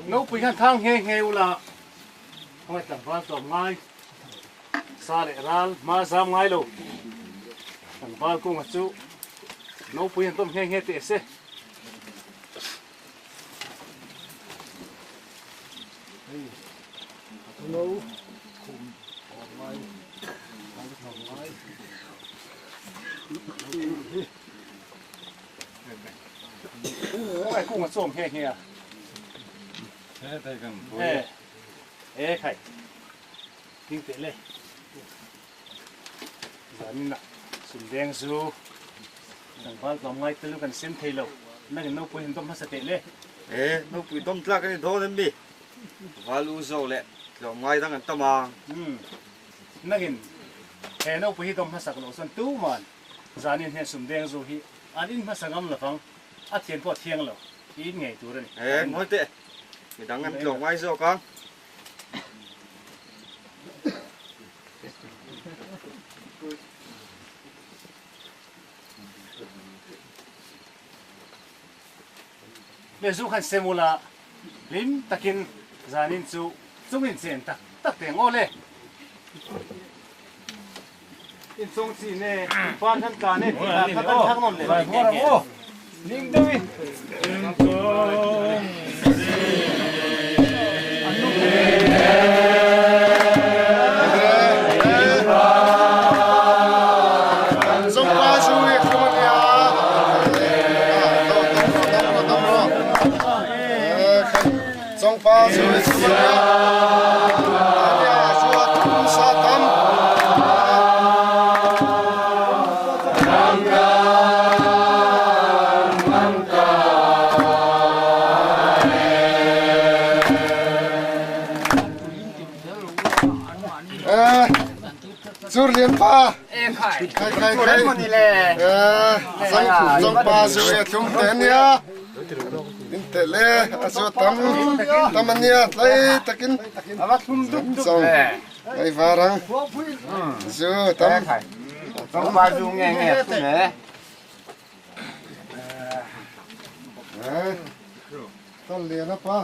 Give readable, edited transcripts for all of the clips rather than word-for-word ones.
Nopui hian thang nghe nghe ula khawngaih tlangval tlawm ngai sa leh ral hma zam ngai lo tlangval kunga chu nopui hian tawm nghe nghe teh se. Hei a thu no khum awm ngai tlangval tlawm ngai nopui hi. Khawngaih kunga chu awm nghe nghe a. E e khai ding teh le zanin ah sumdeng zu tlangval tlawm ngai tel kan sem thei lo nangin nopui han dawm hmasa teh le. E nopui dawm tlak a ni dawn em mi? Val u zo leh tlawm ngai dang an tam a. Umm nangin he nopui hi dawm hmasak loh chuan tuman zanin hian sumdeng zu hi an in hmasa ngam lovang a thian pawh a thiang lo. I in ngei tur a ni. E, ngawi teh. Midang an tlawm ngai zawk ang. Le zu khan sem ula, hlim takin zanin chu chungin chen tak tak teh ngaw le. In chung chi ne pa khan ka ne ti kha kha kan thak nawn leh mai nghe nghe. Ning deuh i. Churlian pa khai khai khai zang pa zu e thlum te ania in te le a zu tam tam ania tlai takin zong ai varang zu tam zong pa zu nge nge thum e Tal lian a pa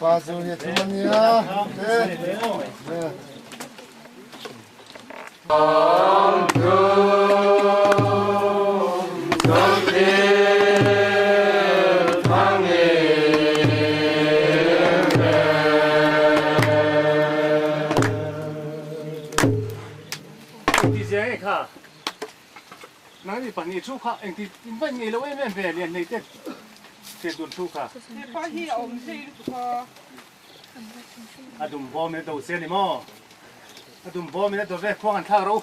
Pa zu hi a thum ania te. Engti zia nge kha? Nangni pahnih thu kha engti in va ngei lo em em ve lian nei te thil dun thu kha. Hepa hi a awm hlei lutuk a. A dum bawm in a do che ni maw? A dum bawm in a do ve khuang an thlak ro.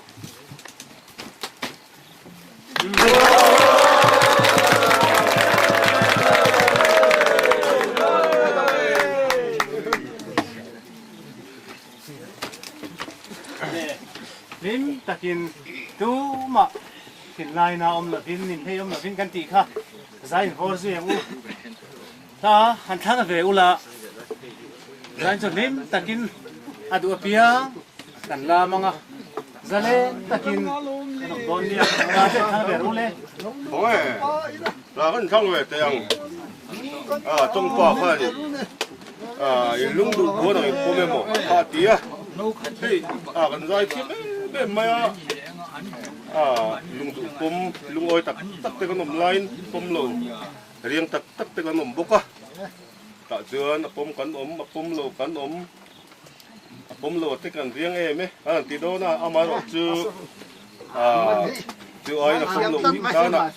Hlim takin tumah thinlaina awm lovin, ninhlei awm lovin kan tih kha zai inhawr zui ang u. Hla han thlang ve ula, zain chu hlim takin a duh apiang kan lam ang a, zalen takin kan awm dawn nia, hla te thlang ve ru le. Khaw e, hla kan thlang ve teh ang, a tawngpa kha a ni, a in lung duh buan ang in pawm emaw kha a ti a, hei a kan zai thiam em em mai a, a lung duh pawm lungawi tak tak te kan awm laiin pawm lo. Riang tak tak te kan awm bawk a, tah chuan a pawm kan awm, a pawm lo kan awm, a pawm lo te kan riang em e a rawn ti dawn a, amaherawh chu aah chu aiin a pawm loh hnih tan ah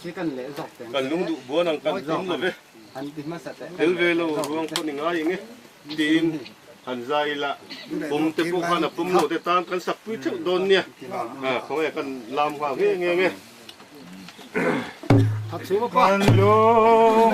kan lung duh buan ang kan pawm lo ve, tel ve lo ruang pawh ni ngai eng e tiin han zai ila pawm te pawh khan a pawm lo te tan kan sak pui theuh dawn nia, khawnge kan lam nghal nge nge nge. Kan lung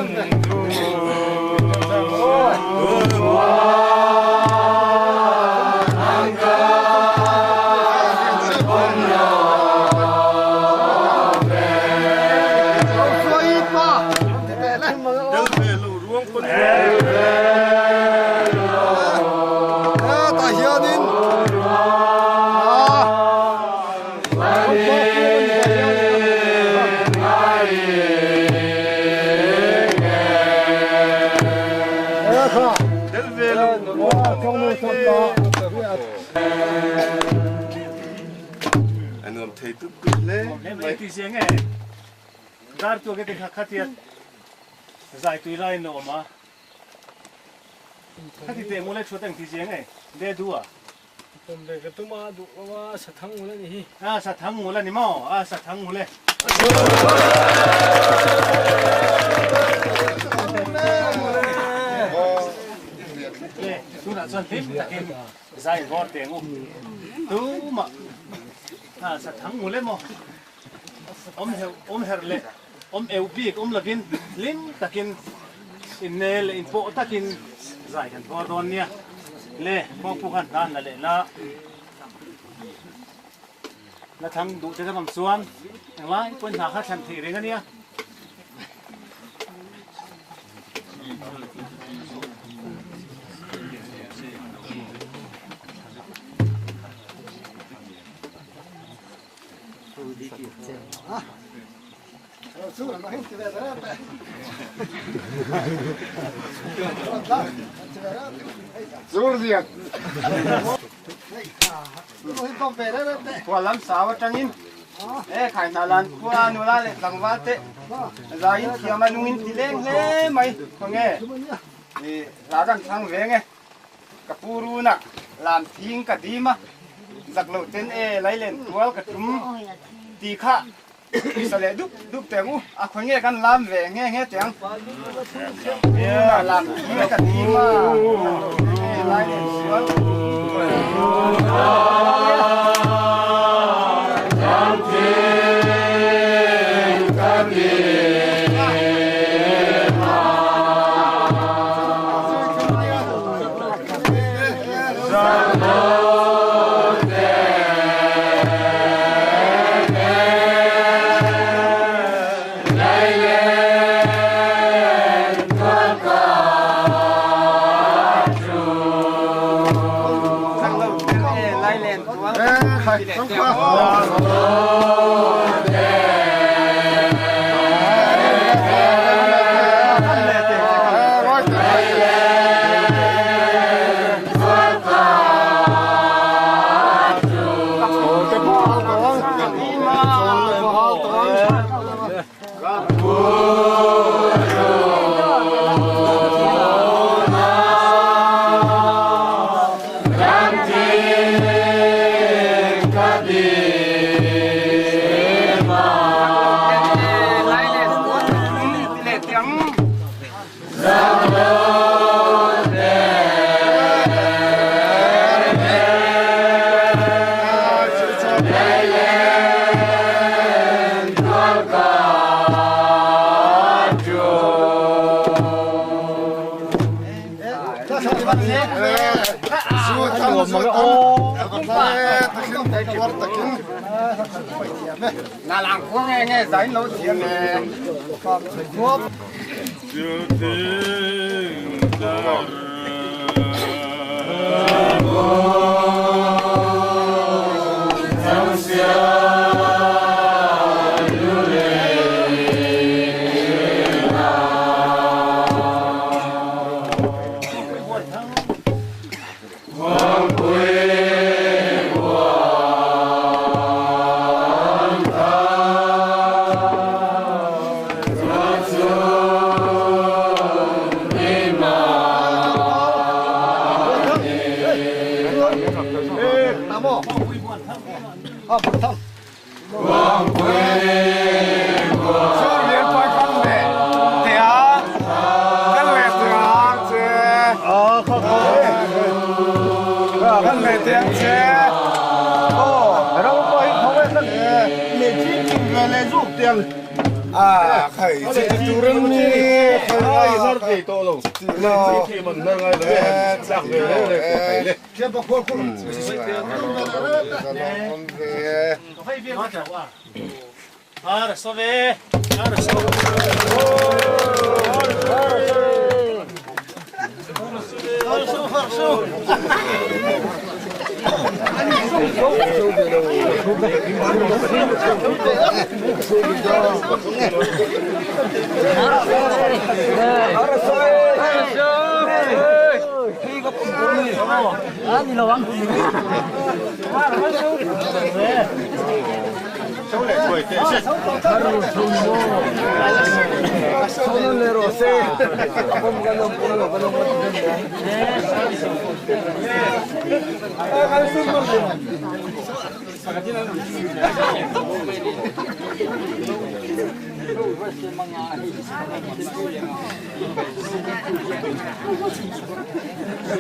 A nuam thei tup tup hle mai. Ti zia nge dar tuak te kha khatia zai tui lai in a awm a khati teh ngule thu teng ti zia nge de du a. Pawm ve ka tum a duh lo a sathang ngul a ni hi. A sathang ngul a ni maw a sathang ngul e. Le tunah chuan hlim takin zai vawr teng u tumah a sathang ngul emaw awm heuh awm herh leh awm eu bik awm lovin hlim takin innel leh inpawh takin zai kan vawr dawn nia. Le kawngpu khan hna an la leh la la thlang duh te kan awm chuan englai pawhin hna kha thlan theih reng a nia. Zurlian. Khua lam sau atangin e khai hna lan khua nula leh tlangval te zai in thiam a nung in ti leng hle mai khawnge i hla kan thlang veng e ka pu runa lam thing ka dim a zak lo ten e lailen tual ka tum ti kha Sa leh dup dup teh ang u, a khawi nge kan lam ve nge nge teh ang. Lam thing ka dim a, lai leh sual. Lam thing ka dim a.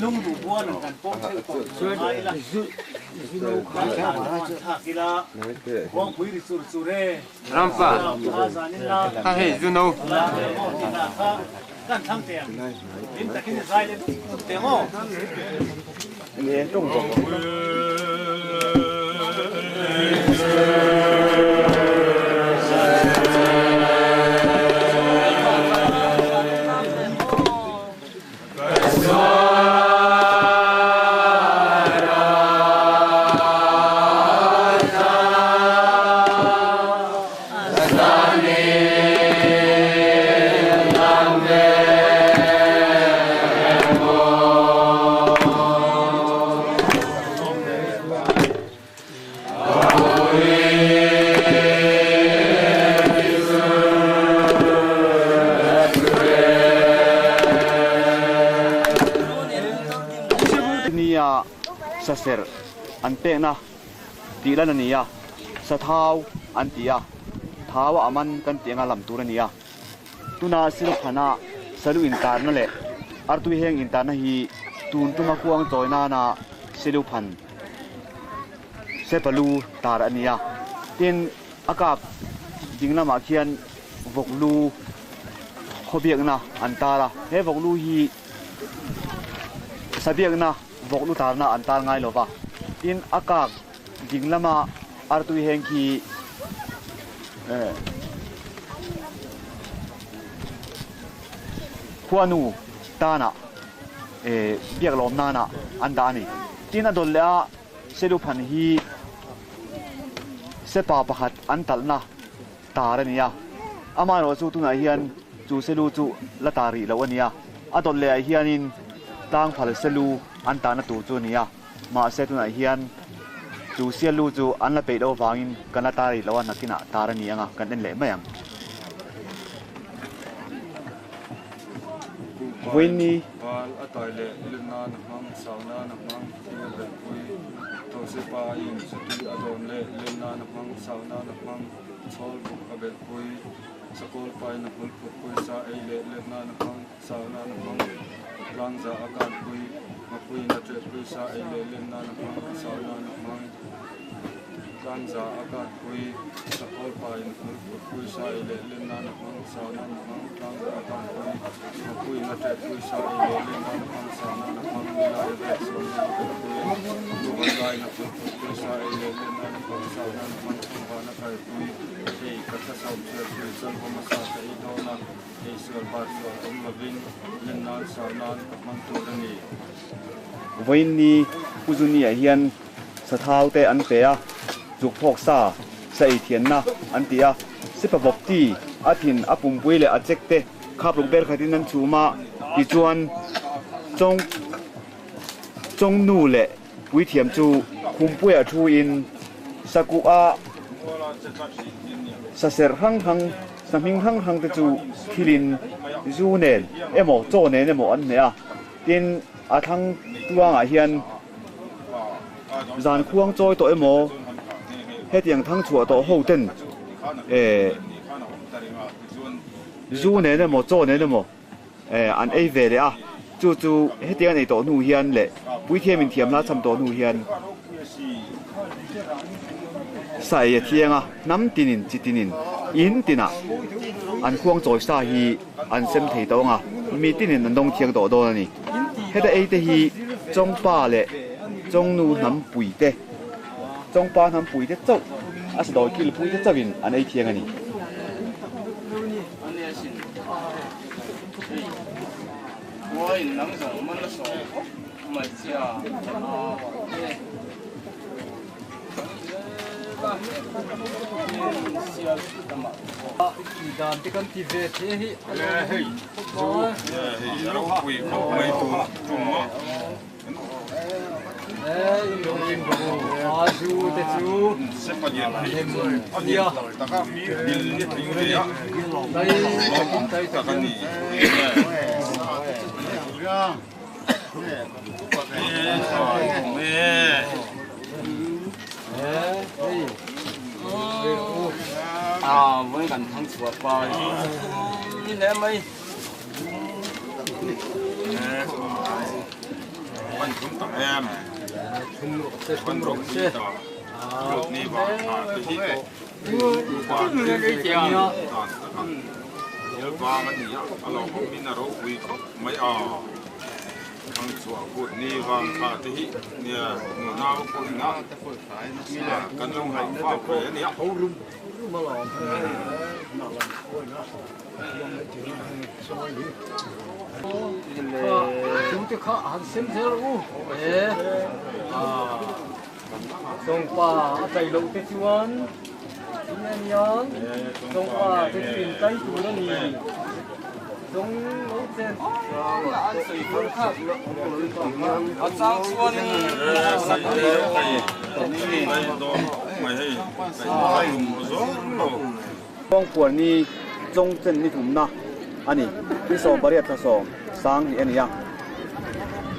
Lungduh buan ang kan pawm theuh tawh tur ngai ila, thlak ila, khuangpui ri chur chur e, Rampa, kha hei Zuno. Kan thlang teh ang, hlim takin i zai leh dup dup teh ang aw. Nia saserh an pekna tih lan a ni a, sathau an ti a, thau a man kan tih anga lam tur a ni a. Tuna Silphana salu intarna leh artui heng intarna hi tun tuma kuang chawi nana Siluphan Sepalu tar a ni a. Tin, a kap ding lamah khian vawklu khawbiakna an tar a. He vawklu hi sabiakna vawklu tarna an tar ngai lo va. Tin, a kak ding lama artui heng khi Khuanu tanah biak lawm nanah an dah a ni. Tin a dawlh leh a Seluphan hi Sepa pakhat an talhna tar a ni a, amaherawh chu tunah hian chu Selu chu la tar rih loh a ni a, a dawlh leh ah hianin tlangphal Selu an tahna tur chu a ni a. Mahse tunah hian chu siallu chu an la peih loh avangin kan la tar rih loh a, nakinah tar a ni ang a, kan en leh mai ang. Vawiinni. Val a tai leh len nan a hmang, sau nan a hmang, thil a belhpui, Thawhse pa a in, chutui a dawn leh len nan a hmang, sau nan a hmang, chhawl buk a belhpui, Sakawl pain a hmul phutpui, sa ei leh let nan a hmang. Sau nan a hmang, tlangza a kanpui, Mapuiin a ṭehpui, sa ei leh len nan a hmang, sau nan a hmang, tlangza a kanpui, Sakhawl pain a hmul phutpui, sa ei leh len nan a hmang, sau nan a hmang, tlangza a kanpui, Mapuiin a ṭehpui, sa ei leh len nan a hmang, sau nan a hmang, nilai a vek sawn nan a belhpui, Luvan laiin a hmul phutpui, sa ei leh len nan a hmang, sau nan a hmang, thangvan a kaipui, Hei ka thlasawm chhiarpui, chalvawm a sa ka ei dawn a. Hei sual bat sual awm lovin len nan sau nan ka hmang tur a ni. Vawiinni Puzuni-ah hian sathau te an pe a, zuk phawk sa, sa ei thianna an ti a, sipa bawk ti a thin a pumpui leh a chek te khap ruk ber khatin an chhum a, tichuan chawng chawngnu leh puithiam chu khumpuiah thu in sakuh a saserh hrang hrang Sa hming hrang hrang te chu thilin zu nen emaw chaw nen emaw an hmeh a, tin a thlang tuangah hian zan khuang chawi tawh emaw hetiang thang chhuah tawh ho ten eh zu nen emaw chaw nen emaw eh an ei ve leh a, chu chu hetiang an ei tawh hnu hian leh puithiam inthiamna a cham tawh hnu hian sa ei a thiang a, hnam tinin chi tinin in tinah an khuang chawi sa hi an sem thei tawh ang a, mi tinin an dawng thiang tawh dawn a ni. Heta ei te hi Chawngpa leh Chawngnu hnam pui te, Chawngpa hnam pui te chauh a sa dawi kil pui te chauhin an ei thiang a ni. Dan te kan ti ve the hi hei hei a ropui khawp mai tur tum a. A zu te chu a nia taka mi dil ni tling ve a tai tak a ni. À, với gần thằng chuột vào như thế mày. Anh chúng ta em con rồng đi ta rốt ni vào thả cái gì qua nhớ vàng anh nhá alo không min là rốt quý khóc mấy à thằng chuột cột ni vàng thả cái gì nè nào cũng na cần lông hành pháp về nè chúng tôi khó ăn xem thế luôn sông pa chạy lộ tới chuan anh nhón sông pa tới thuyền tây chú nó nì sông nấu trên Kong puan ni zong chen ni thum na ani ni som pariat tha som sang ni ania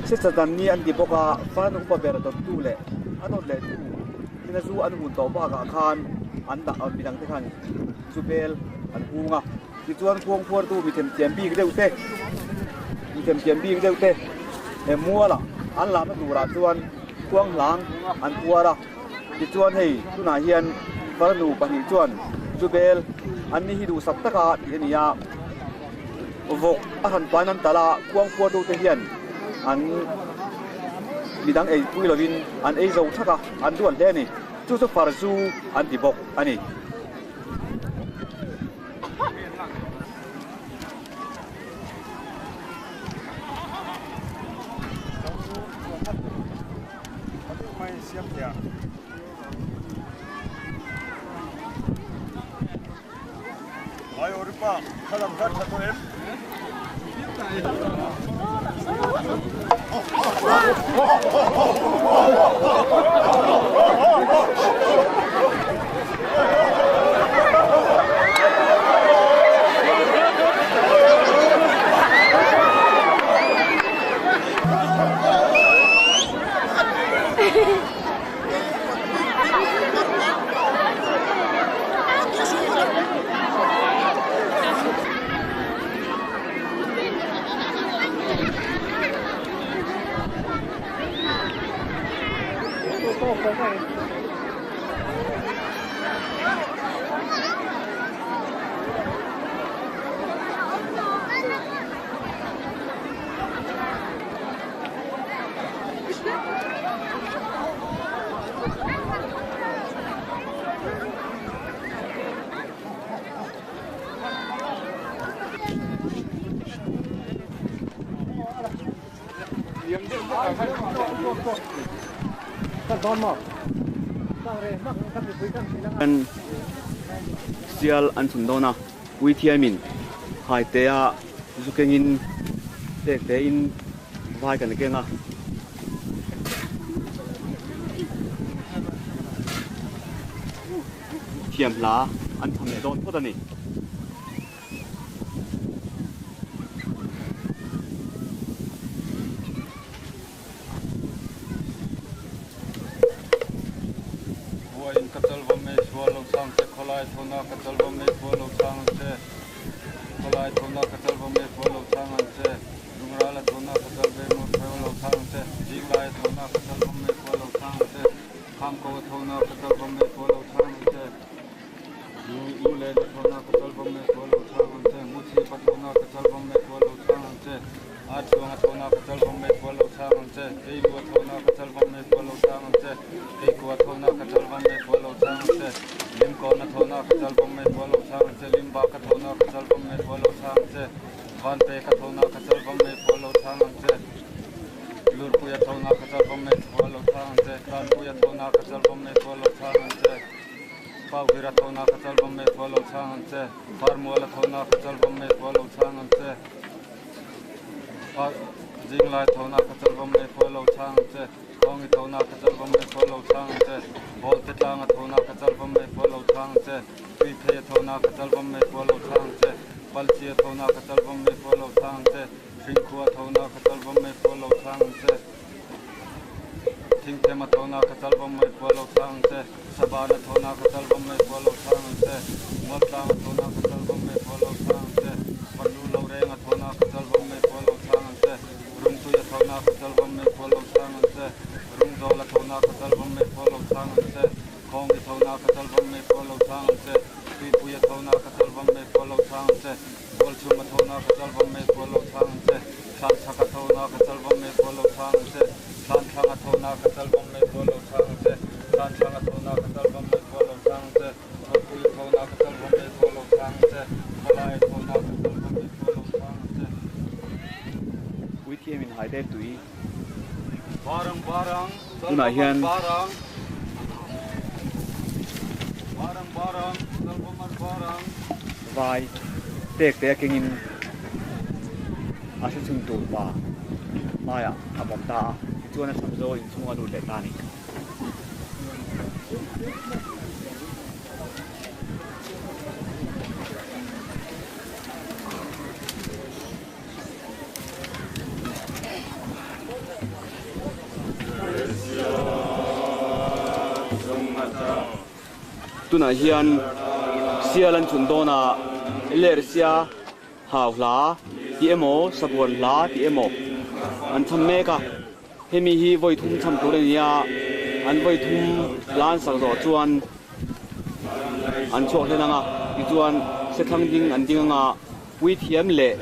se chatan ni an ti boka fan upa ber to tu le anot le tu tina zu an hun to ba ka khan an da an bidang te khan zu bel an hunga ti chuan khuang phuar tu mi them thiam bik deuh te mi them thiam bik deuh te he muala an lam na tura chuan khuang hlang an puara ti chuan hei tunah hian farnu pahnih chuan zu bel an ni hi du sak taka ti ania vok a han pan an tala khuang phuar tu te hian an midang ei pui lovin an ei zo thaka an duan hle ni chu chu farzu an ti bawk ani. An sial an chun dona pui thiamin hai te a zukengin tek te in vai kan kenga thiam la an tham le don phot ani. Sauvira thona kha chalvam mei phuah lo chhang ang che. Farmuala thona kha chalvam mei phuah lo chhang ang che. Zinglai thona kha chalvam mei phuah lo chhang ang che. Khawngi thona kha chalvam mei phuah lo chhang ang che. Bawlte tlanga thona kha chalvam mei phuah lo chhang ang che. Tuiphei a thona kha chalvam mei phuah lo chhang ang che. Palchi a thona kha chalvam mei phuah lo chhang ang che. Hringkhua thona kha chalvam mei phuah lo chhang ang che. Thingthema thona kha chalvam mei phuah lo chhang ang che. Sabana thona kha chalvam mei phuah lo chhang ang che. Mualtlanga thona kha chalvam mei phuah lo chhang ang che. Vannu lo renga thona kha chalvam mei phuah lo chhang ang che. Rungtuia thona kha chalvam mei phuah lo chhang ang che. Rungzawla thona kha chalvam mei phuah lo chhang ang che. Khawngi thona kha chalvam mei phuah lo chhang ang che. Tuipuia thona kha chalvam mei phuah lo chhang ang che. Bualchhuma thona kha chalvam mei phuah lo chhang ang che. Thlan chhaka thona kha chalvam mei phuah lo chhang ang che. Thlan thlanga thona kha chalvam mei phuah lo chhang ang che. Thlan thlanga thona kha chalvam mei phuah lo chhang ang che. Khawpuia thona kha chalvam mei phuah lo chhang ang che. Khawlaia thona kha chalvam mei phuah lo chhang ang che. Puithiam in haite tui. Barang barang Tunah hian. Barang barang barang chalvam barang. Vai tek te a kengin a hre chhun tur pa hmaiah a bawm ta a, tichuan a chham zo inchhung a lut leh ta a ni. Tunah hian sial an chhun dawn a, ler sia hau hla tih emaw sabuan hla tih emaw an chham mek a, hemi hi vawi thum chham tur a ni a, an vawi thum hla an sak zawh chuan an chhuak hlen ang a, tichuan sethlang ding an ding ang a, puithiam leh.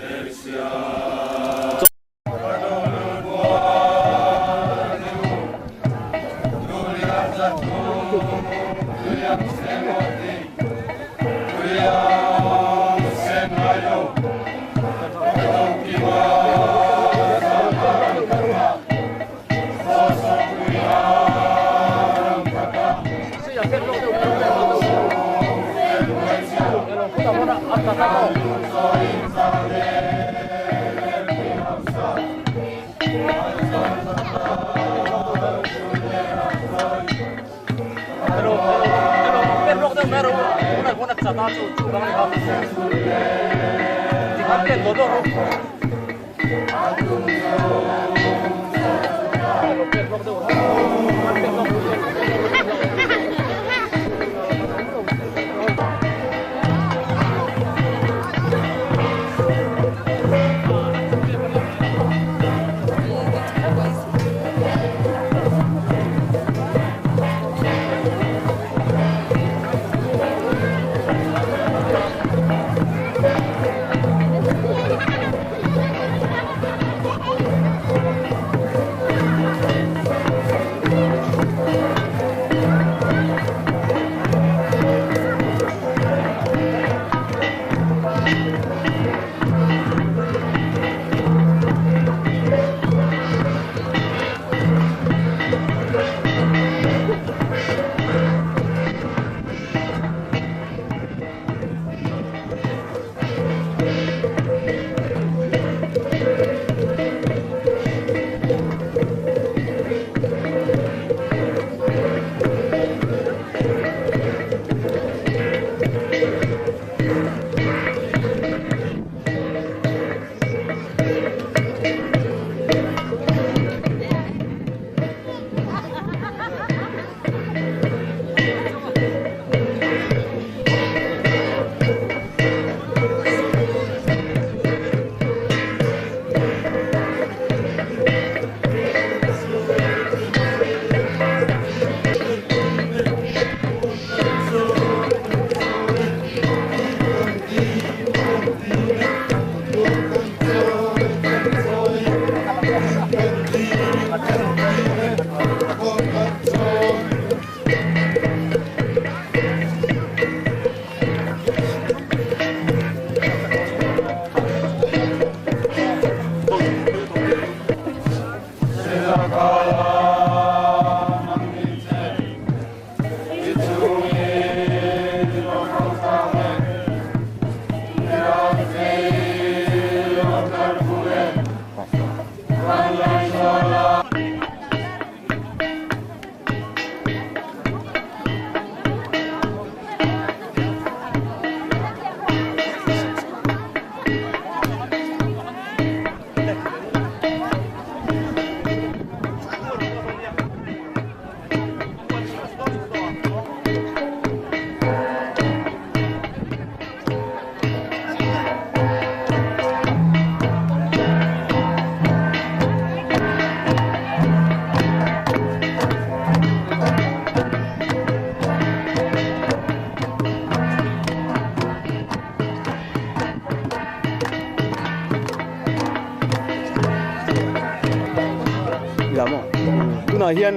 Tunah hian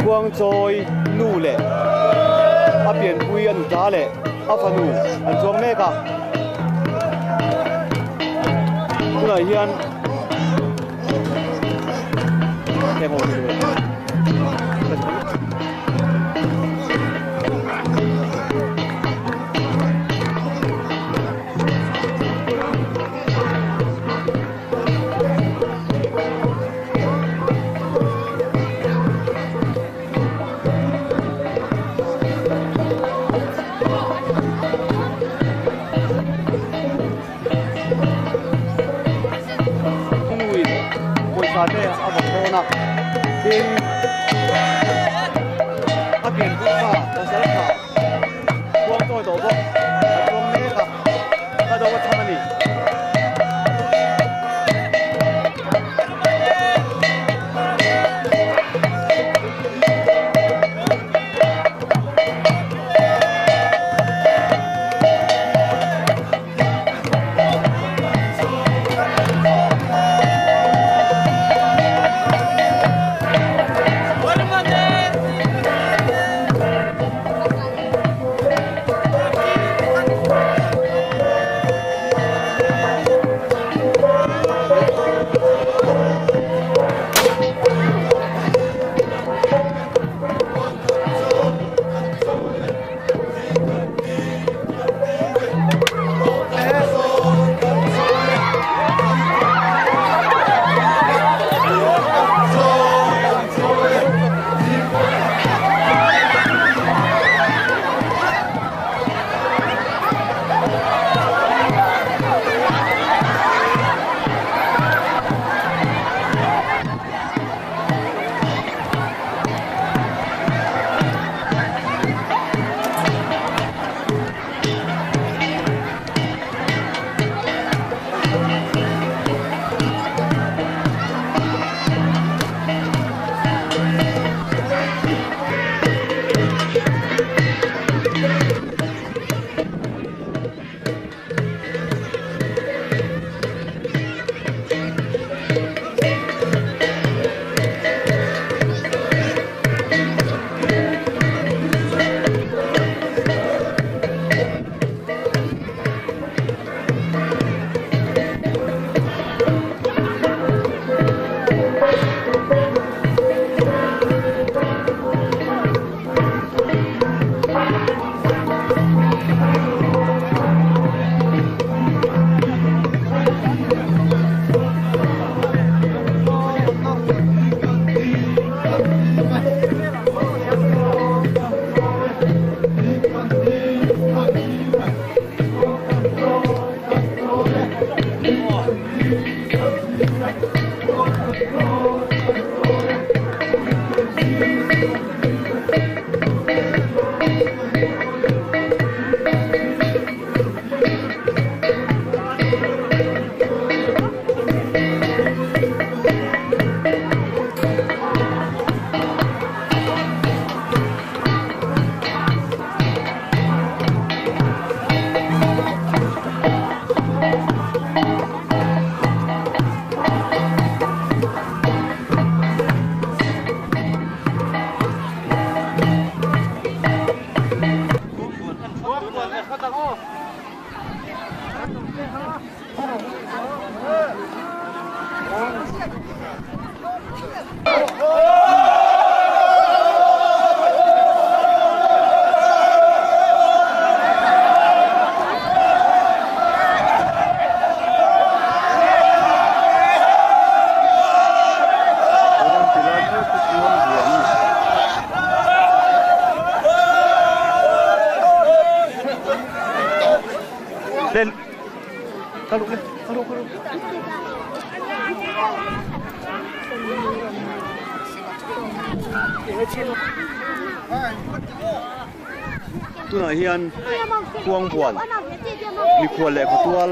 Khuangchawi nu leh a pianpui a nuta leh a fanu an chuang mek a. Tunah hian Nuin pawisa te a vawk dawn a, tin a pianpui pa pasal tha khuang chawi tawh bawk a chuang mek a, ka do a chhang a ni. Lên. Cao lục lên, cao lục, cao lục. Tunah hian khuangbuan mikhual leh khawtual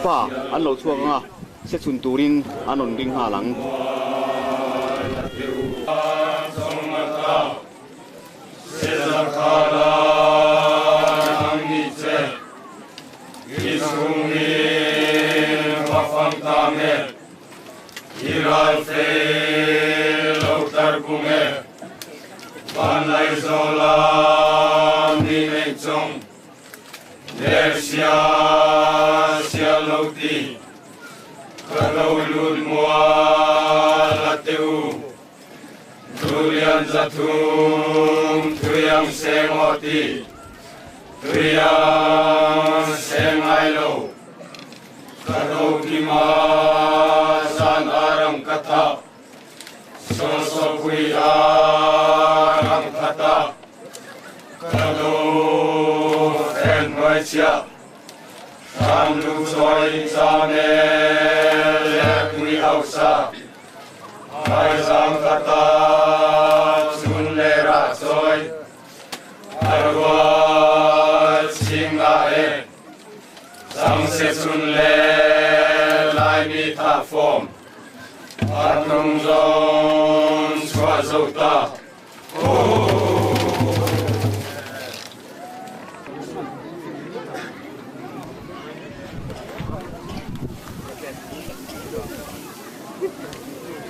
Pa an lo chhuak ang a, se chhun turin an rawn ring nghal ang.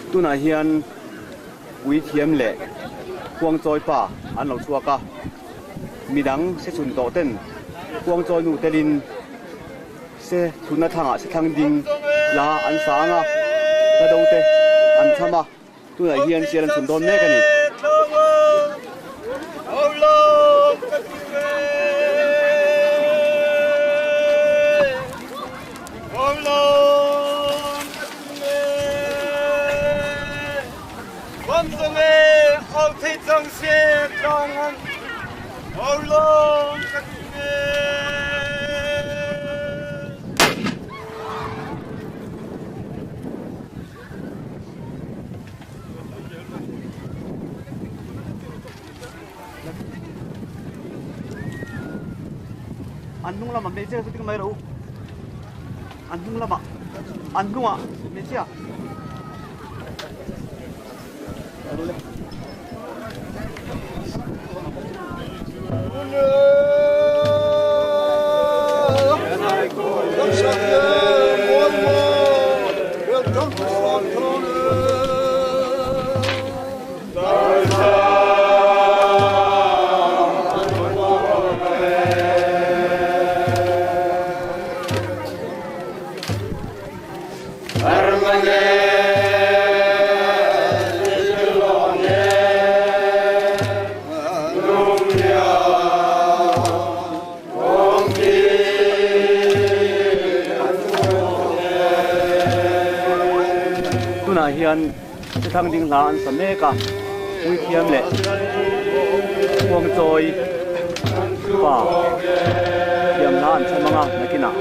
Tunah hian puithiam leh khuangchawi pa an lo chhuak a, midang se chhun tawh ten khuangchawi nu telin se chhunna thlangah se thlang ding la an sang a, hla do te an cham a. Tunah hian sial an chhun dawn mek a ni. An hnung lamah hmeichhia chu ding mai rawh u. An hnung lamah an hnungah hmeichhia. Tunah hian Thlang ding hla an sa mek a, Puithiam leh Khuangchawi pa thiam hla an chham ang a nakinah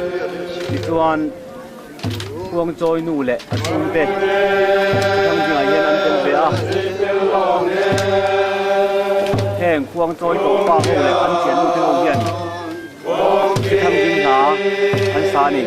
tichuan Khuangchawi nu leh a chhungte Thlang dingah hian an tel ve a, heng Khuangchawi tawh pa ho leh an thian nu te ho hian Thlang ding hla an sa a ni.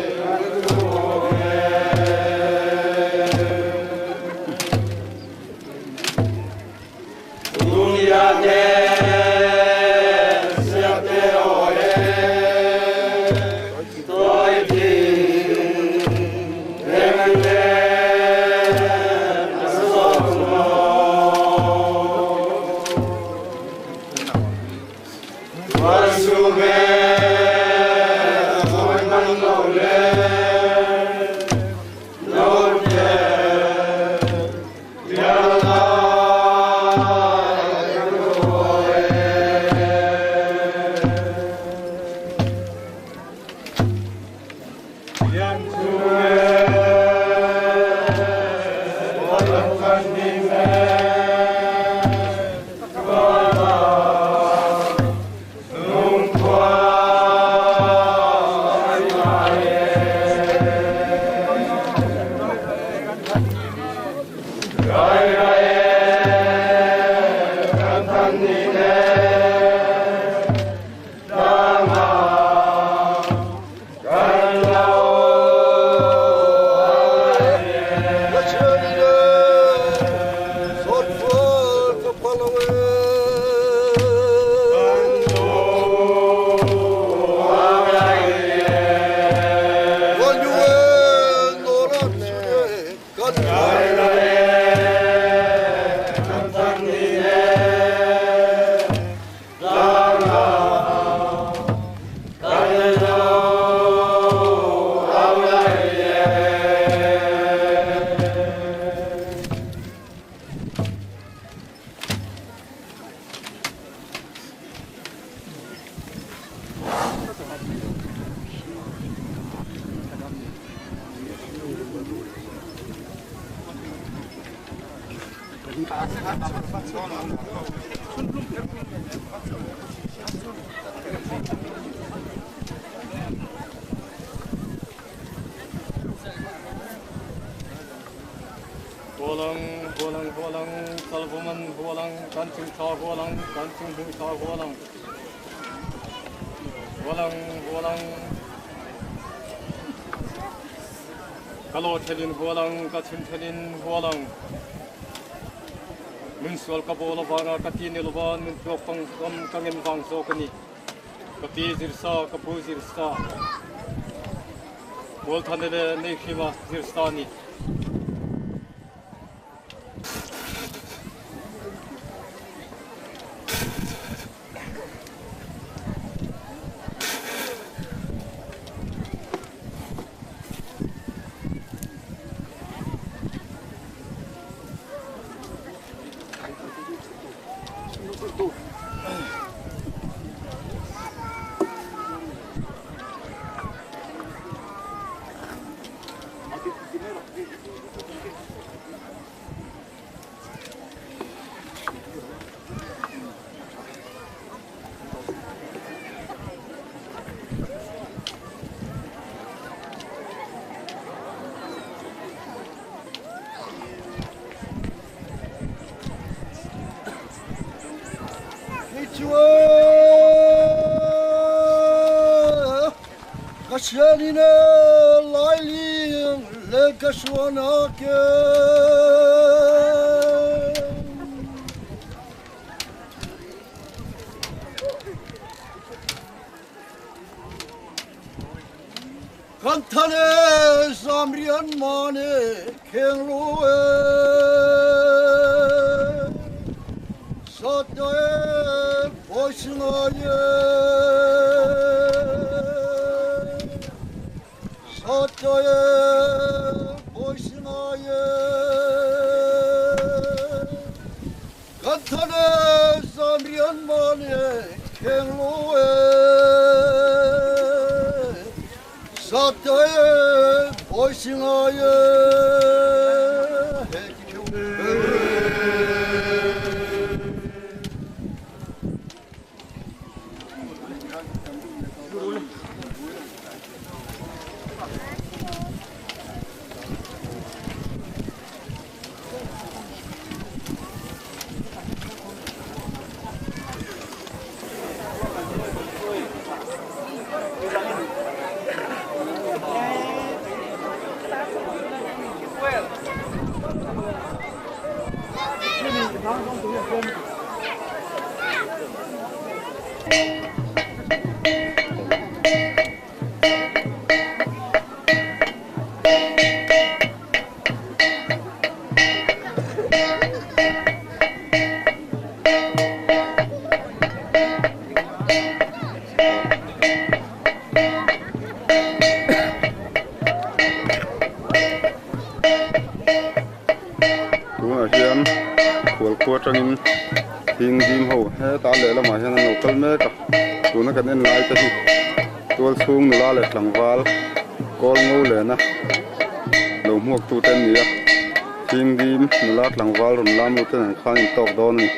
Tunah hian khualkhua atangin thing ding ho hetah lehlamah hian an lo kal mek a tuna kan en lai te hi tual chhung nula leh tlangval kawl ngo lena lo hmuak tu te an ni a thing dim nula tlangval rawn lam lut te nen khan in tawk dawn a ni.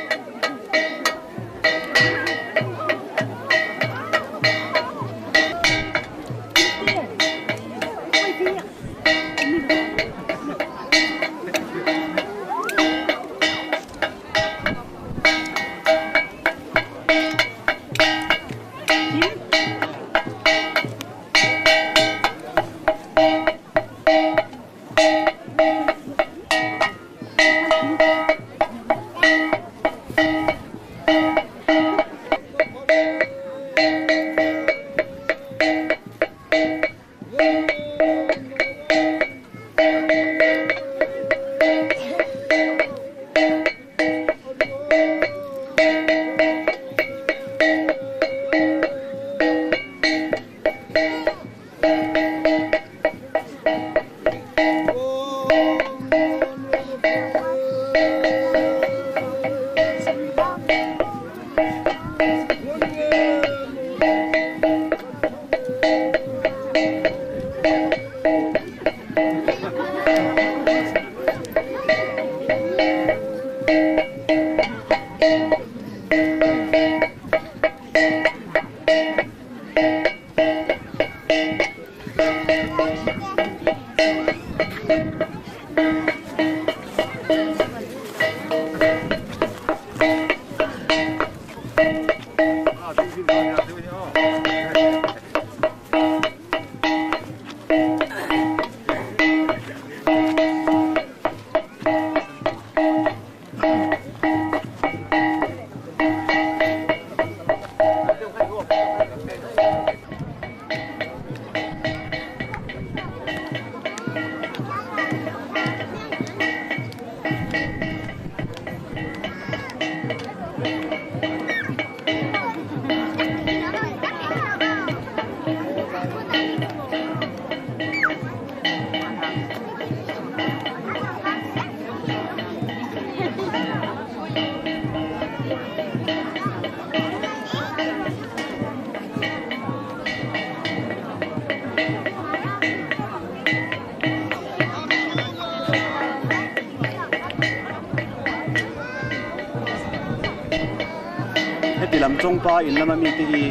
Heti lam tawngpa in lama mite hi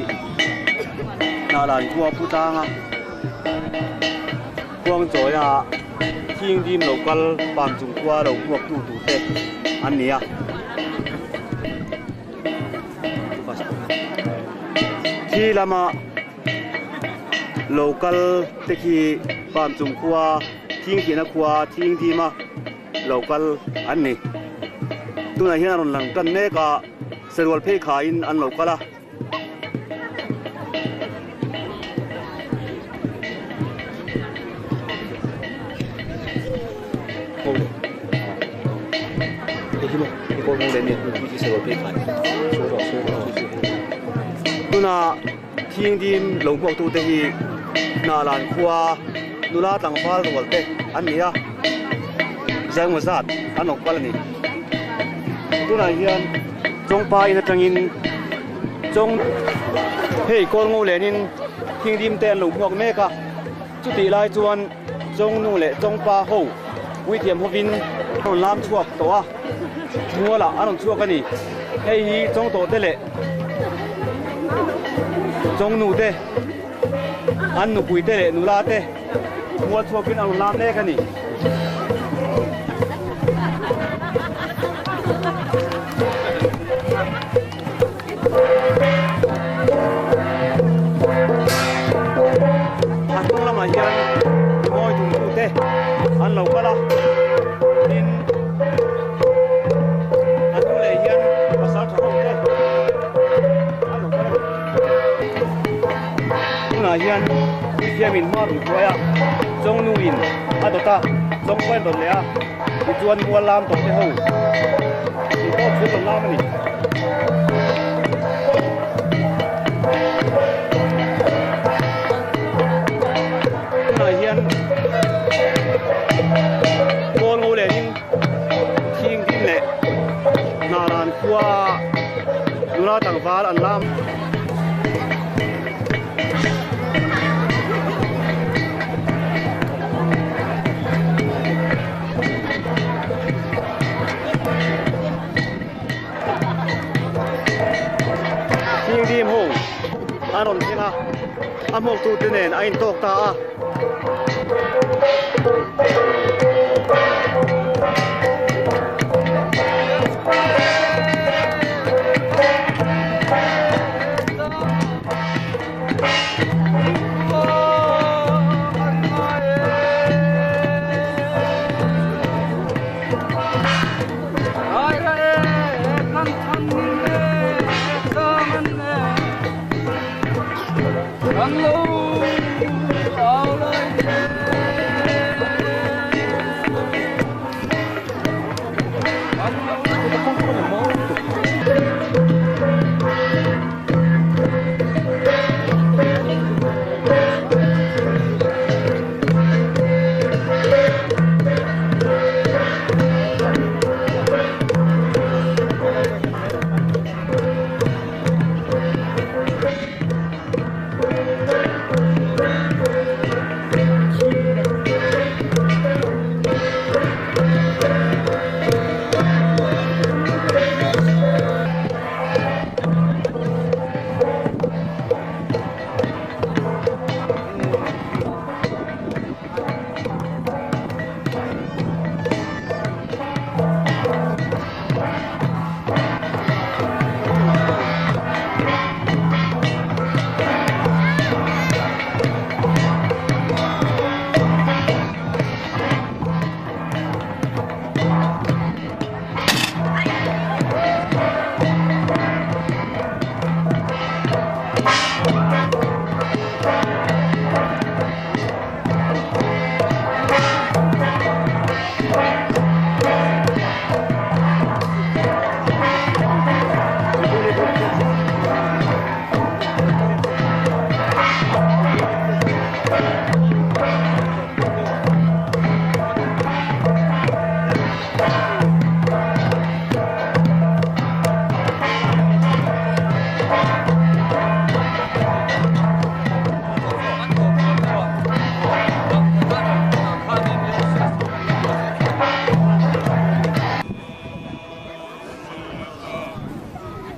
hnahlan khua pu tlanga khuang chawia thing dim lo kal pam chung khua lo hmuak tu tur te an ni a. Thi lama lo kal te khi pam chung khua thing thihna khua thing dima lo kal an ni. Tunah hian a rawn lang tan mek a, sarual phei khaiin an lo kal a. Tuna thingdim lo hmuak tute hi Hnahlan khua nula tlangval rual te an ni a, zaimaw zat an awk pal a ni. Tunah hian Chawngpa in atangin Chawng hei kawl ngo lenin thingdim te an lo hmuak mek a, chutih lai chuan Chawngnu leh Chawngpa ho puithiam hovin an rawn lam chhuak tawh a, mualah an rawn chhuak a ni. Hei hi Chawngtawh te leh Chawngnu te, an nupui te leh nula te mual chhuakin an rawn lam mek a ni. A hnung lamah hian rimawi tumtute an lo kal a, tin a hnung leh hian pasal tha ho te an lo kal a ni. Puithiamin hma rawn hruai a, Chawngnuin a dawt a, Chawngpain rawn leh a, tichuan mual lam tawh te ho in tawp chu rawn lam a ni. Tunah hian Kawl ngo lenin thing ding leh Hnaran khua nula tlangval an lam. Thingdim ho a rawn thleng a, a hmawktute nen a intawk ta a.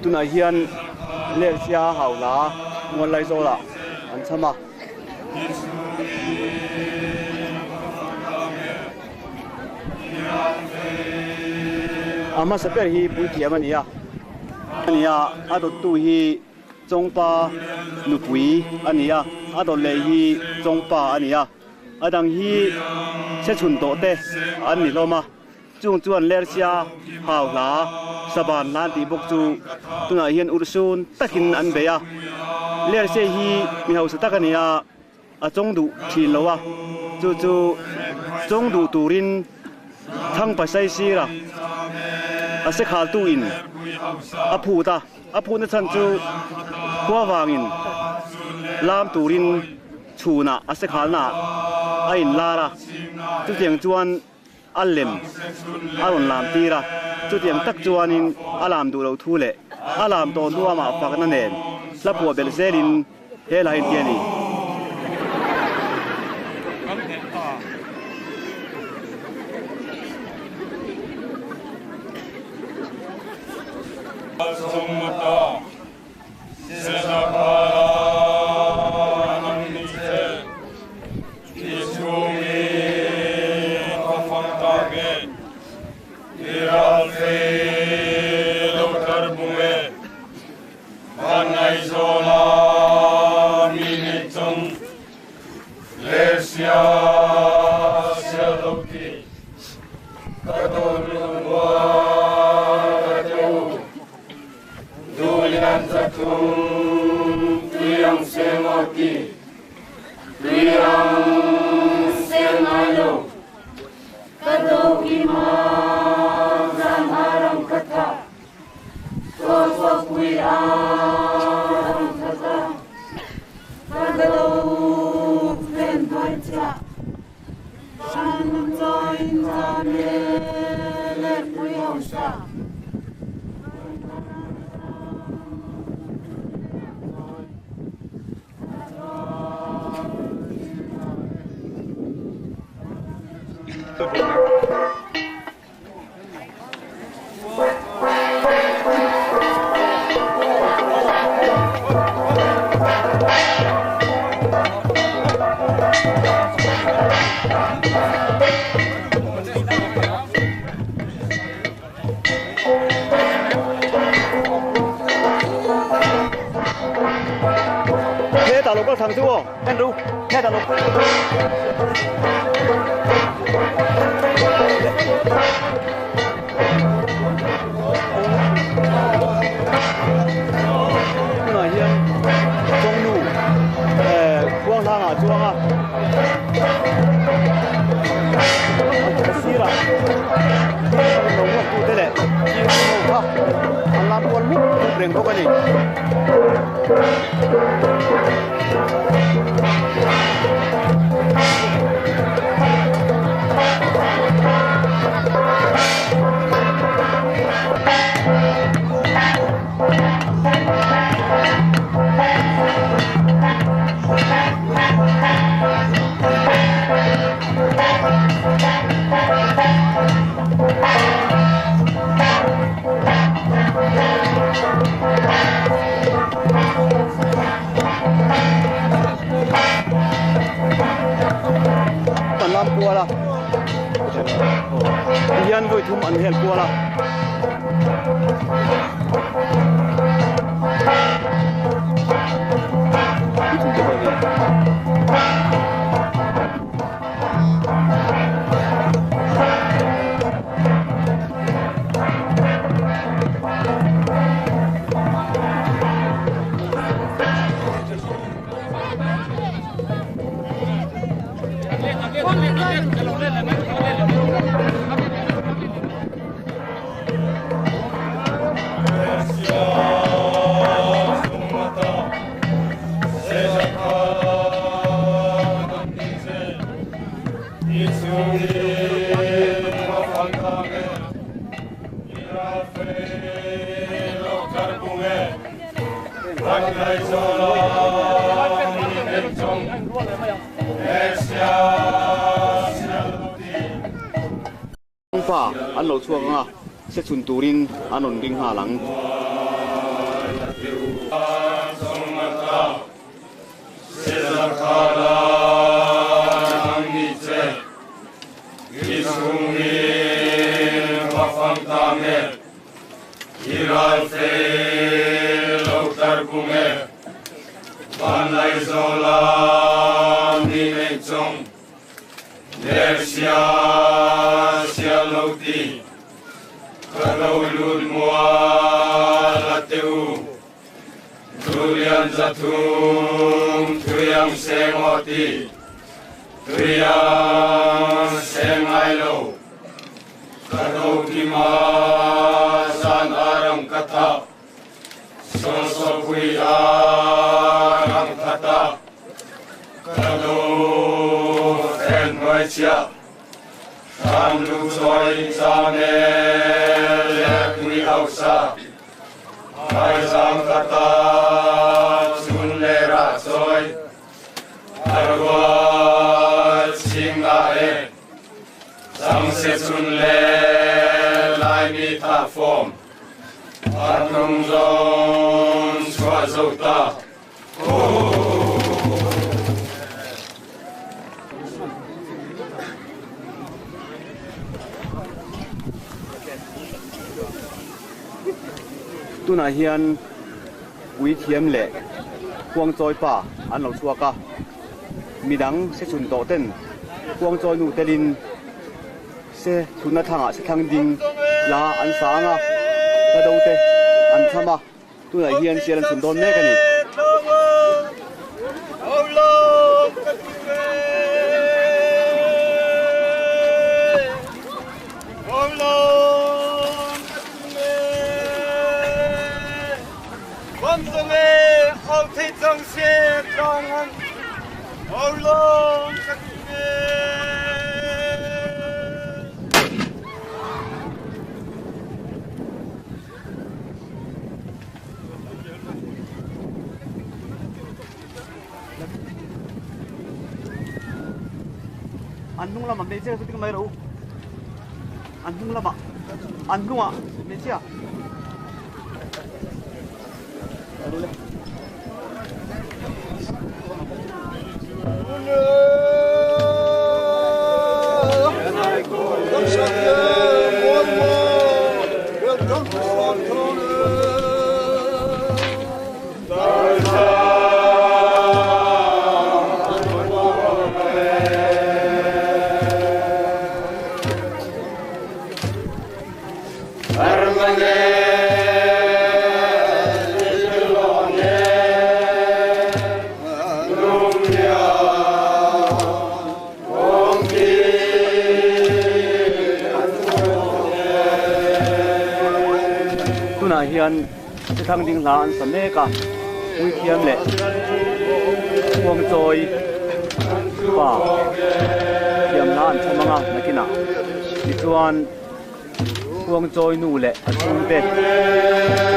Tunah hian Lersia Haula Muallaizawl-ah an cham a. A hmasa ber hi puithiam a ni a, a ni a, a dawttu hi Chawngpa nupui a ni a, a dawt leh hi Chawngpa a ni a, a dang hi chhechhun tawh te an ni hlawm a, chung chuan Lersia hau hla Saban hla an tih bawk chu tunah hian urhsun takin an bei a, Lersia hi mi hausa tak a ni a. A chawng duh thin lo a, chu chu chawng duh turin Thangpasai sira a sekhaltu in a phut a, a phutna chhan chu khua vangin lam turin chhunah a sekhalna ah a inlar a, chutiang chuan a lem a rawn lam tir a, chutiang tak chuanin a lam duh loh thu leh a lam tawh hnu amah fakna nen hla phuah belh zelin he la inti a ni. Tui ang seng ngai lo ka do kima zan arang ka tha Sawsawpui arang thata ka do fen hnuai chiah Shan chawiin zam e lerpui hausa. Hetah lo kal thang chu aw en ru hetah lo Tunah hian kawngnu eh khuang hlangah a chuang a a sirah lo nghawk tute leh ho kha an lam kual mup mup reng bawk a ni. An lam kual a tihian vawi thum an hel kual a. Pa an lo chhuak ang a, se chhun turin an rawn ring nghal ang. Tunah hian puithiam leh khuangchawi pa an lo chhuak a, midang se chhun tawh ten khuangchawi nu telin se chhunna thlangah se thlang ding la an sang a, hla do te an cham a. Tunah hian sial an chhun dawn mek a ni. Dang se tlang an Aulong ka ti ve. An hnung lamah hmeichhia chu ding mai rawh u. An hnung lamah an hnungah hmeichhia. Tunah hian thlang ding hla an sa mek a, puithiam leh khuangchawi pa thiam hla an chham ang a nakinah tichuan khuangchawi nu leh a chhungte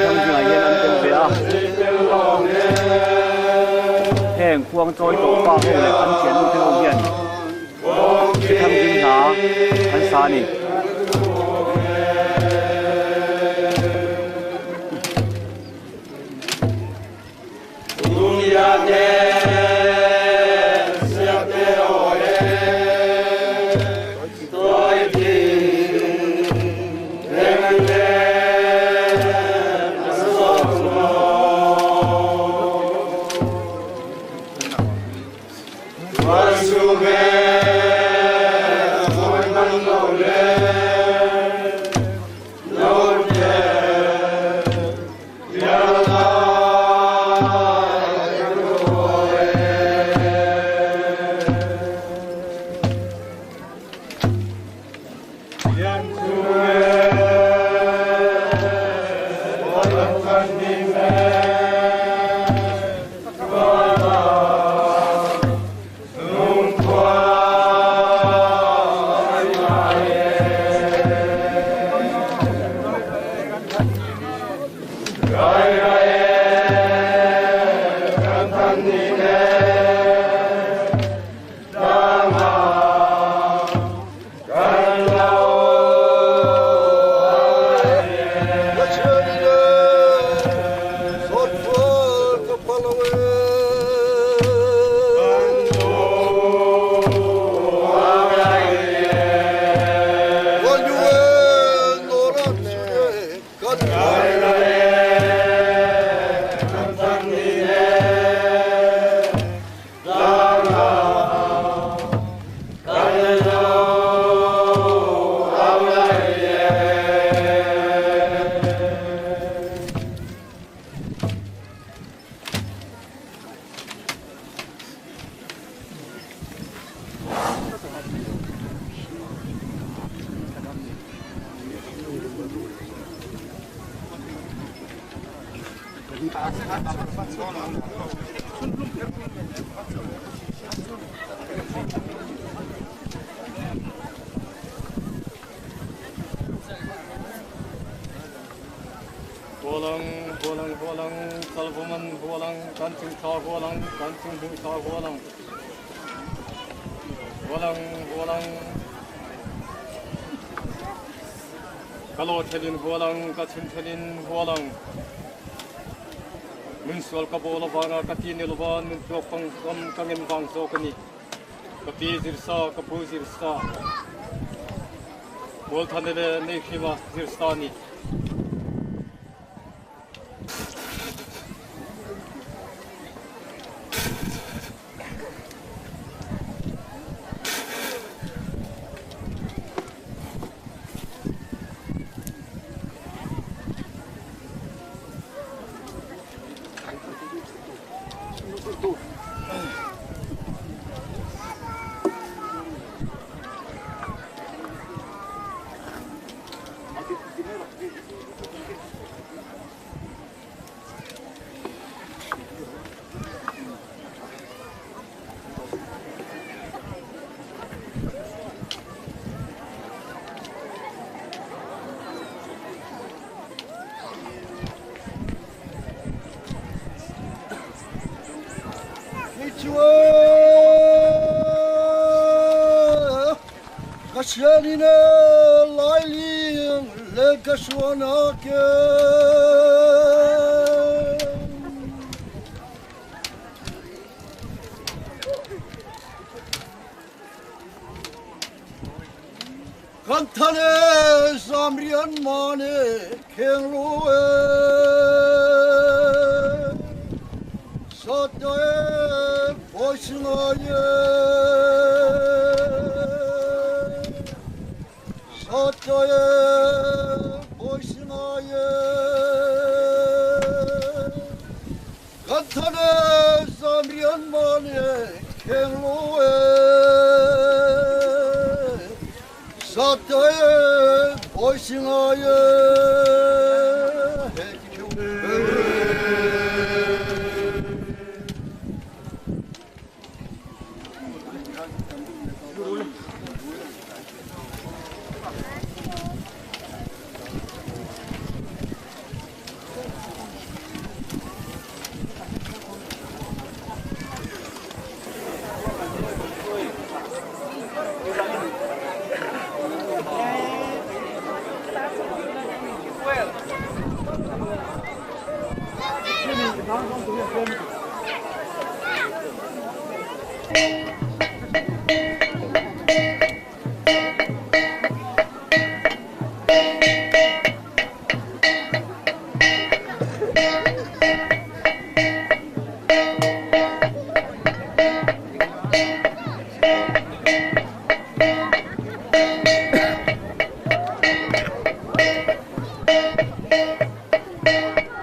thlang dingah hian an tel ve a, heng khuangchawi tawh pa ho leh an thiannu te ho hian thlang ding hla an sa a ni. Hualang, hualang, hualang, chalvuman hualang, kan chung tha hualang, kan chung hmu tha hualang. Hualang, hualang. Ka lo thelin hualang, ka chhun thelin hualang. Nun sual ka bo lovanga ka ti ni lova nun tluak pang ram ka ngem vang zawk a ni. Ka pi zirsa, ka pu zirsa. Mualthane le Neihrima zirsa a ni.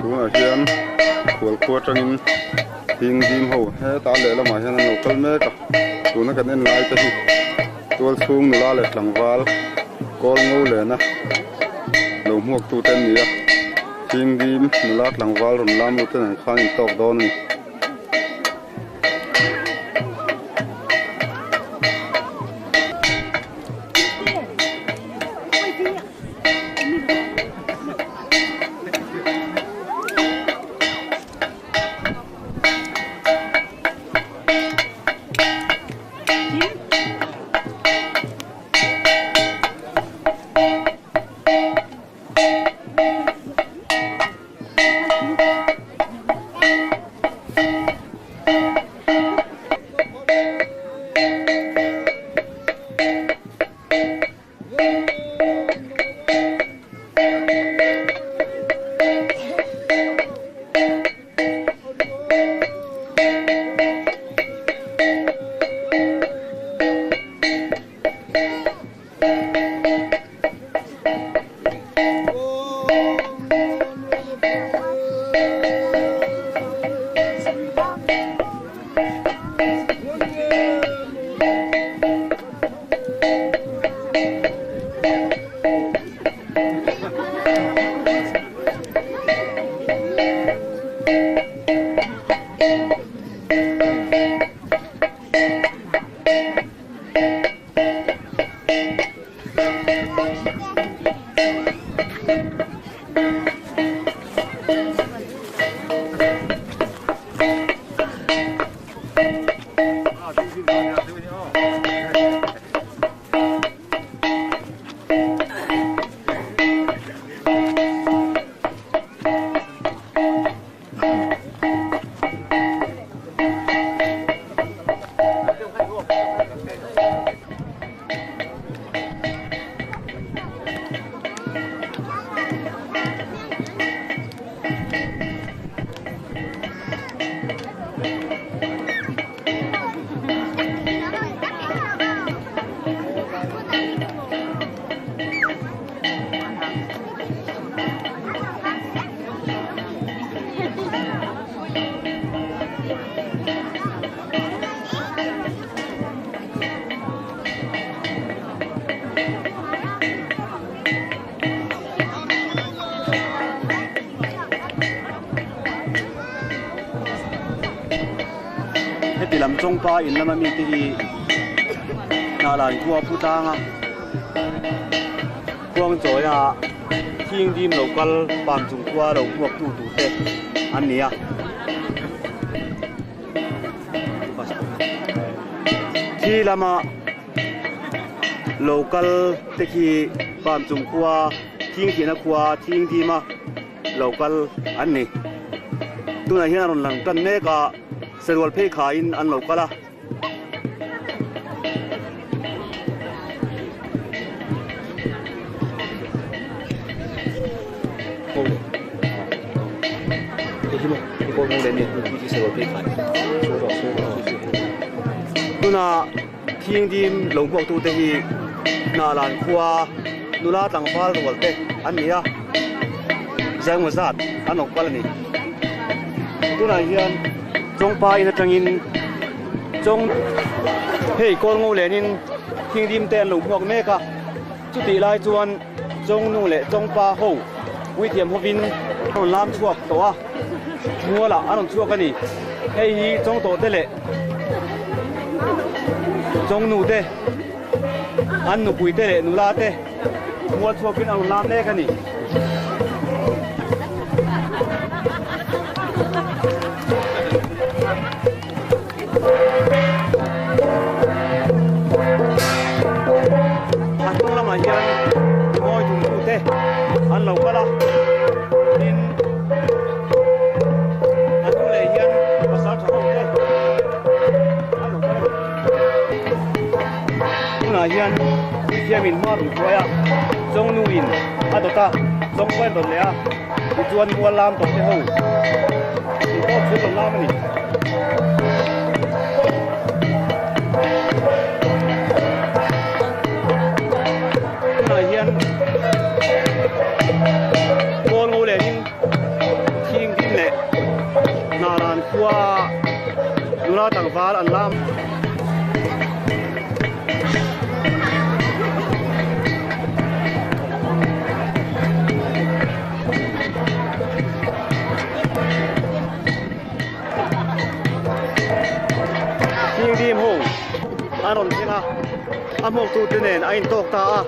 Tunah hian khual khua atangin hing dim ho hetah lehlamah hian an lo kal mek a tuna kan en lai te hi tual chhung nula leh tlangval kawl ngo lena lo hmuak tu te an ni a hing dim nula tlangval rawn lam lut te nen khan in tawk dawn a ni. Heti lam chawngpa in lama mite hi Hnahlan khua pu tlanga khuang chawia thing dim lo kal pam chung khua lo hmuak tu tur te an ni a. Khi lama lo kal te khi Pam chung khua thing thihna khua thing dima lo kal an ni. Tunah hian a rawn lang tan mek a, sarual phei khaiin an lo kal a. Tuna thingdim lo hmuak tute hi Hnahlan khua nula tlangval rual te an ni a, zaimaw zat an awk pal a ni. Tunah hian Chawngpa in atangin Chawng hei kawl ngo lenin thingdim te an lo hmuak mek a, chutih lai chuan Chawngnu leh Chawngpa ho puithiam hovin an rawn lam chhuak tawh a, mualah an rawn chhuak a ni. Hei hi Chawngtawh te leh Chawngnu te, an nupui te leh nula te mual chhuakin an rawn lam mek a ni. A hnung lamah hian rimawi thumtute an lo kal a, tin a hnung leh hian pasal tha ho te an lo kal a ni. Tunah hian puithiamin hma rawn hruai a, chawngnuin a dawt a, chawngpain rawn leh a. Tichuan mual lam tawh te ho in pawh chhun rawn lam a ni. Tunah hian kawl ngo lenin thing ding leh Hnaran khua nula tlangval an lam. Thingdim ho a rawn thleng a, a hmuaktute nen a intawk ta a.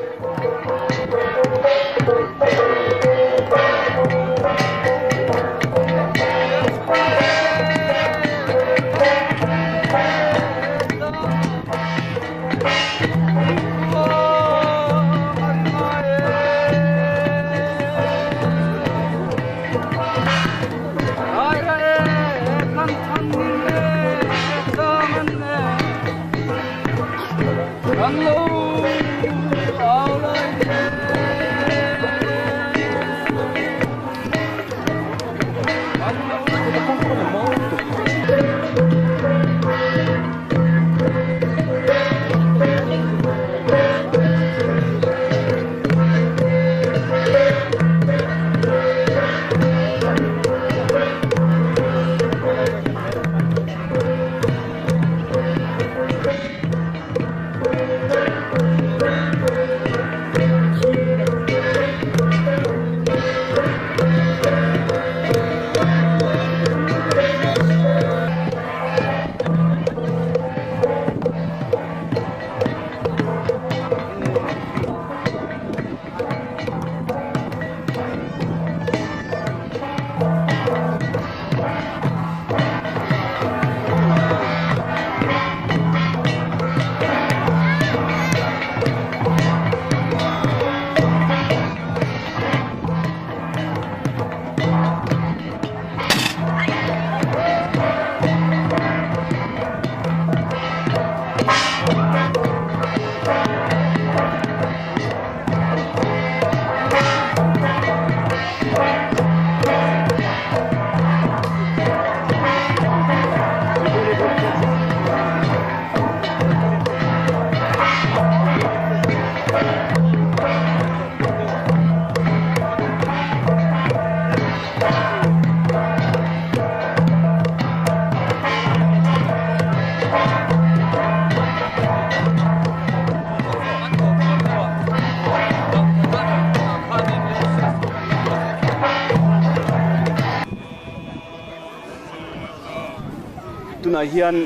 Tunah hian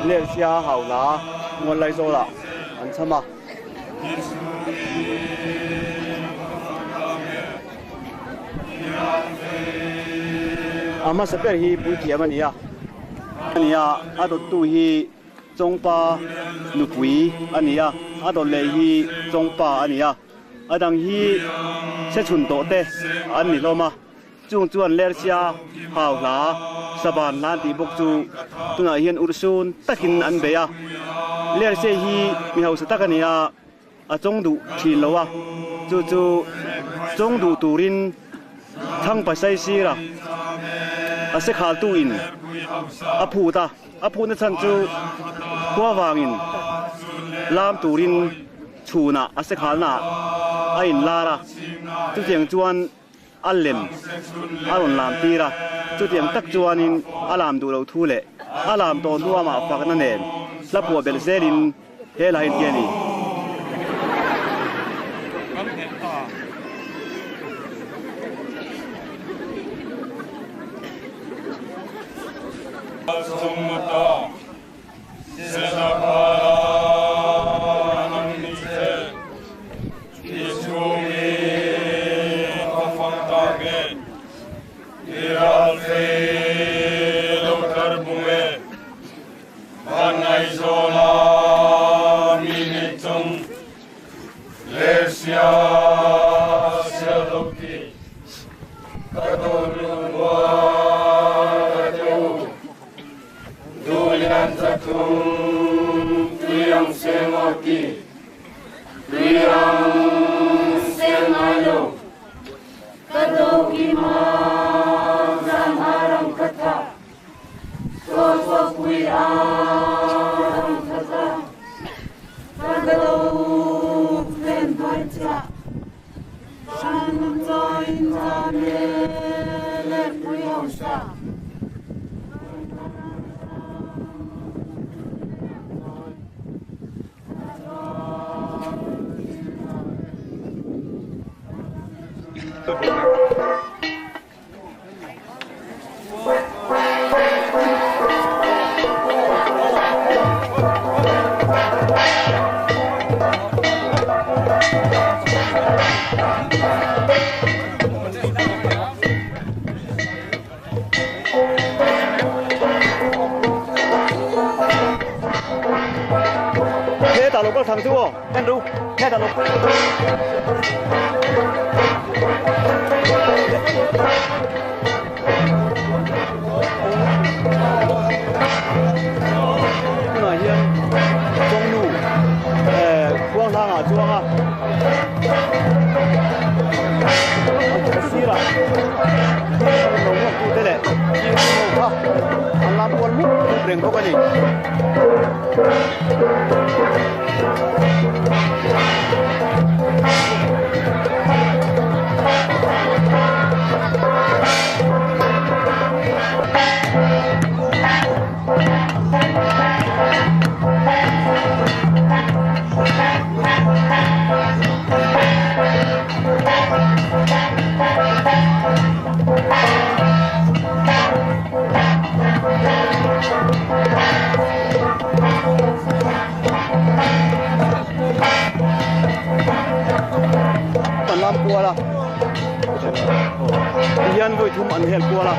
Lersia Haula Muallaizawl-ah an cham a. A hmasa ber hi puithiam a ni a, a ni a, a dawttu hi. Chawngpa nupui a ni a, a dawt leh hi Chawngpa a ni a, a dang hi se chhun tawh te an ni hlawm a, chung chuan Lersia hau hla Saban hla an tih bawk chu tunah hian urhsun takin an bei a, Lersia hi mi hausa tak a ni a. A chawng duh thin lo a, chu chu chawng duh turin thang pasai sira a se khaltu in a phut a, a phutna chhan chu khua vangin lam turin chhunah a se khalna ah a inlar a, chutiang chuan a lem a rawn lam tir a, chutiang tak chuanin a lam duh loh thu leh a lam tawh hnu amah fakna nen hla phuah belh zelin he la inti a ni. He tah lo kal thang chu aw en ru he tah lo tunah hian chawngnu eh khuang hlangah a chuang a a sirah lo nghawk tute leh thing ho kha an lam kual mup mup reng bawk a ni. An lam kual a tihian vawi thum an hel kual a.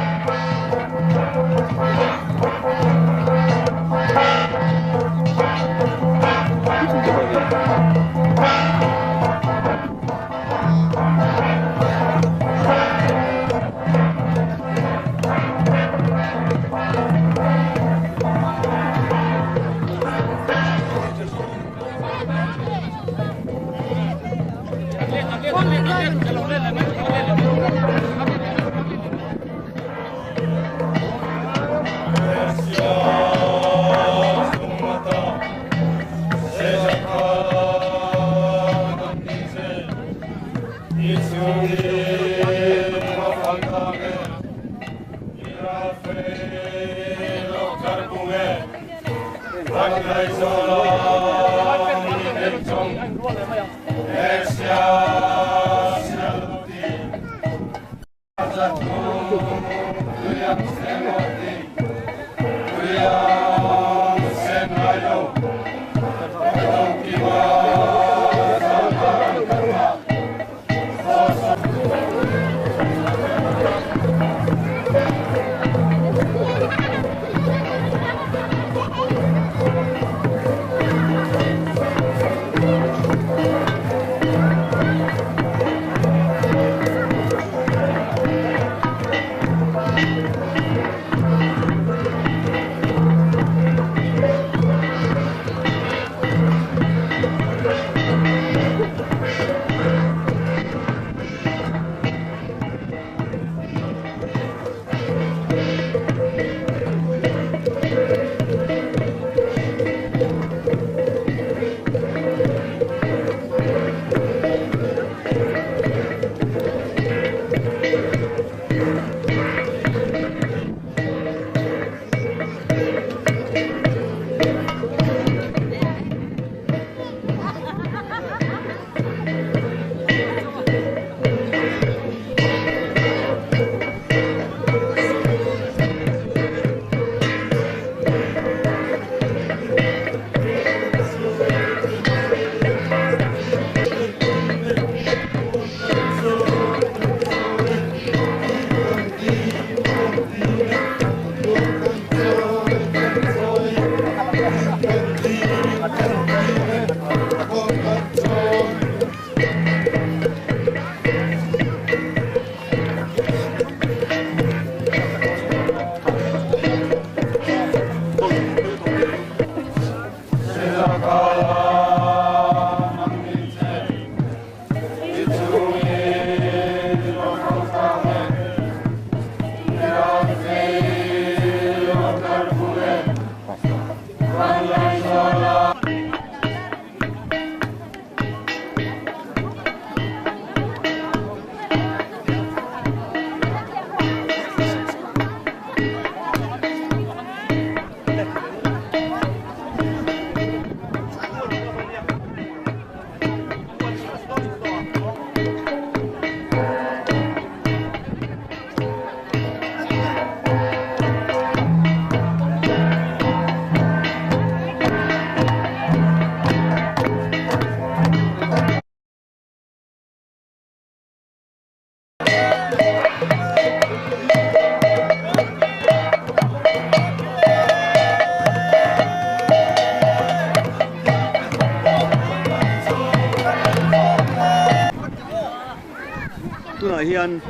hian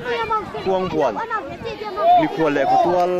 khuangbuan mikhual leh khawtual